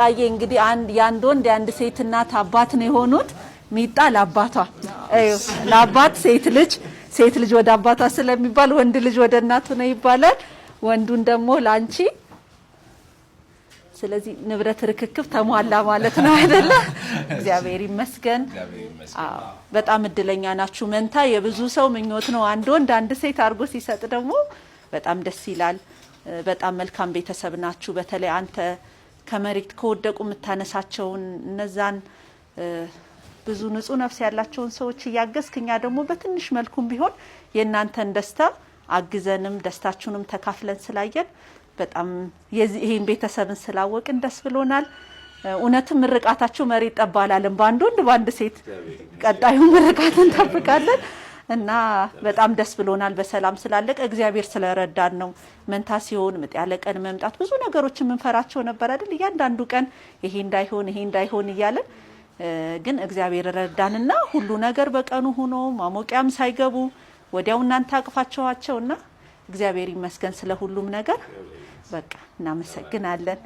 አየ እንግዲህ አንድ የአንድ ወንድ የአንድ ሴት እናት አባት ነው የሆኑት። ሚጣ ለአባቷ እዩ፣ ለአባት ሴት ልጅ፣ ሴት ልጅ ወደ አባቷ ስለሚባል ወንድ ልጅ ወደ እናቱ ነው ይባላል። ወንዱን ደግሞ ለአንቺ። ስለዚህ ንብረት ርክክብ ተሟላ ማለት ነው አይደለ? እግዚአብሔር ይመስገን። አዎ፣ በጣም እድለኛ ናችሁ። መንታ የብዙ ሰው ምኞት ነው። አንድ ወንድ አንድ ሴት አድርጎ ሲሰጥ ደግሞ በጣም ደስ ይላል። በጣም መልካም ቤተሰብ ናችሁ። በተለይ አንተ ከመሬት ከወደቁ የምታነሳቸውን እነዛን ብዙ ንጹህ ነፍስ ያላቸውን ሰዎች እያገዝክ እኛ ደግሞ በትንሽ መልኩም ቢሆን የእናንተን ደስታ አግዘንም ደስታችሁንም ተካፍለን ስላየን በጣም ይሄን ቤተሰብን ስላወቅን ደስ ብሎናል። እውነትም ምርቃታችሁ መሬት ጠብ አላለም። በአንድ ወንድ በአንድ ሴት ቀጣዩ ምርቃት እንጠብቃለን እና በጣም ደስ ብሎናል። በሰላም ስላለቀ እግዚአብሔር ስለረዳን ነው። መንታ ሲሆን ምጥ ያለ ቀን መምጣት ብዙ ነገሮች የምንፈራቸው ነበር አይደል? እያንዳንዱ ቀን ይሄ እንዳይሆን ይሄ እንዳይሆን እያለን ግን እግዚአብሔር ረዳንና ሁሉ ነገር በቀኑ ሆኖ ማሞቂያም ሳይገቡ ወዲያው እናንተ አቅፋችኋቸውና እግዚአብሔር ይመስገን ስለ ሁሉም ነገር። በቃ እናመሰግናለን።